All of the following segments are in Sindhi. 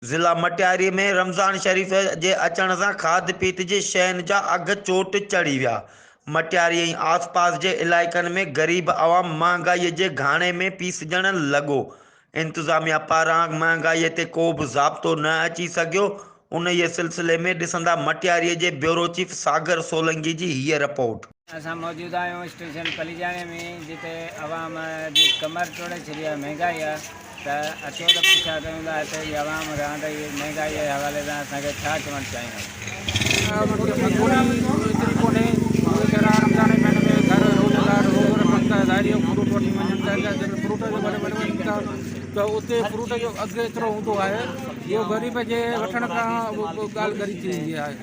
ضلع مٽياري ۾ رمضان شريف جي اچڻ سان کاڌ پيت جي شين جا اگهه چوٽ چڙهي ويا. مٽياري ۽ آس پاس جي علائقن ۾ غريب عوام مهانگائي جي گهاڻي ۾ پيسجڻ لڳو. انتظاميا پاران مهانگائي تي ڪو به ضابطو نه اچي سگهيو. انهيء سلسلي ۾ ڏسندا مٽياري جي بيورو چيف ساگر سولنگي جي هيء رپورٽ. اسان موجود آهيون اسٽيشن پليجاڻي ۾ جتي عوام جي ڪمر ٽوڙي ڇڏي آهي مهنگائي آهي ته اچو ته پڇا ڪيون ٿا هتي جي عوام کان ته هي مهنگائي جي حوالي سان اسان کي ڇا چوڻ چاهيندا. انهن کي مزدوري ايتري ڪونهي ويچارا رمضان جي مهيني ۾ گهر روزگار روزو رکن ٿا ظاهري فروٽ وٺي وڃن ٿا جڏهن فروٽ جو وٺي وڃن ٿا ته اتي فروٽ جو اگهه ايترو هوندو آهي جو غريب جي وٺڻ کان ڳالهه ڳري ٿي ويندي آهي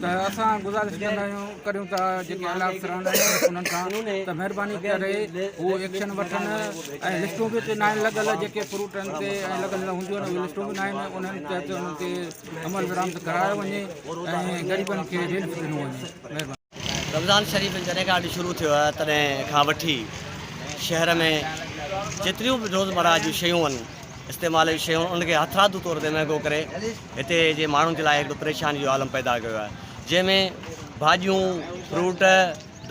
ته اسان گذارش ڪندا آهيون ڪريون ٿا جيڪي اعليٰ افسران آهن انهن کان ته مهرباني ڪري هو ايڪشن وٺن ۽ لسٽون به اتي ناهن لڳل جيڪي فروٽن تي ۽ لڳل هونديون آهن اهي لسٽون به ناهن انهن تحت انهن تي عمل درآمد ڪرايو وڃي ۽ غريبن کي ريلف ڏنو وڃي مهرباني. رمضان شريف جڏهن کان شروع ٿيو آهي تڏهن کان وٺي شهر ۾ جيتريون به روزمره جون شيون آهن استعمال جون شيون ان کي هٿرادو طور تي مهنگو ڪري هتي جي ماڻهن جي لاء هڪڙو پريشاني جو عالم پيدا ڪيو آهي جنهن ۾ ڀاڄيون، فروٽ،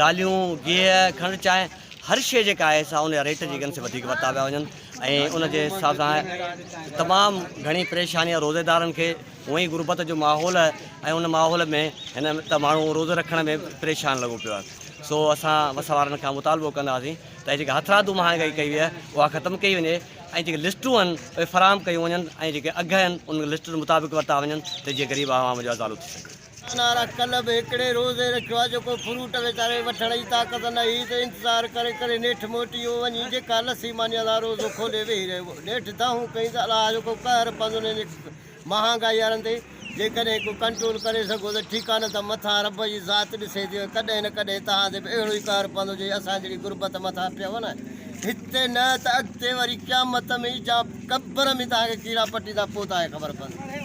داليون، گيهه، کنڊ، چانهه هر شيء جيڪا آهي سا ان جا ريٽ جيڪي آهن سي وڌيڪ ورتا پيا وڃن ۽ ان جي حساب سان تمام گهڻي پريشاني آهي روزيدارن کي هونئن ئي غربت جو ماحول آهي ۽ ان ماحول ۾ هن ته ماڻهو روزو رکڻ ۾ پريشان لڳو پيو آهي سو اسان وس وارن کان مطالبو ڪنداسين ته جيڪا هٿرادو مهانگائي ڪئي وئي آهي اها ختم ڪئي وڃي ۽ جيڪي لسٽون آهن اهي فراهم ڪيون وڃن ۽ جيڪي اگهه آهن ان لسٽن مطابق ورتا وڃن ته جيئن غريب عوام جو ازالو ٿي سگهي. انارا ڪلهه به هڪڙي روزي رکيو آ جيڪو فروٽ ويچاري وٺڻ جي طاقت نه هئي ته انتظار ڪري ڪري نيٺ موٽي ويو وڃي جيڪا لسي مانيء سان روزو کولي ويهي رهيو نيٺ دانهون ڪيائين ته الاهه جو ڪو قهر پوندو انهن مهانگائي وارن تي جيڪڏهن ڪو ڪنٽرول ڪري سگهو ته ٺيڪ آ نه ته مٿان رب جي ذات ڏسي ٿي ڪڏهن نه ڪڏهن توهان تي به اهڙو ئي قهر پوندو جي اسان جهڙي غربت مٿان پيو نه هتي نه ته اڳتي وري قيامت ۾ جا قبر ۾ توهان کي ڪيڙا پٽيندا پوء توهان کي خبر پوندي.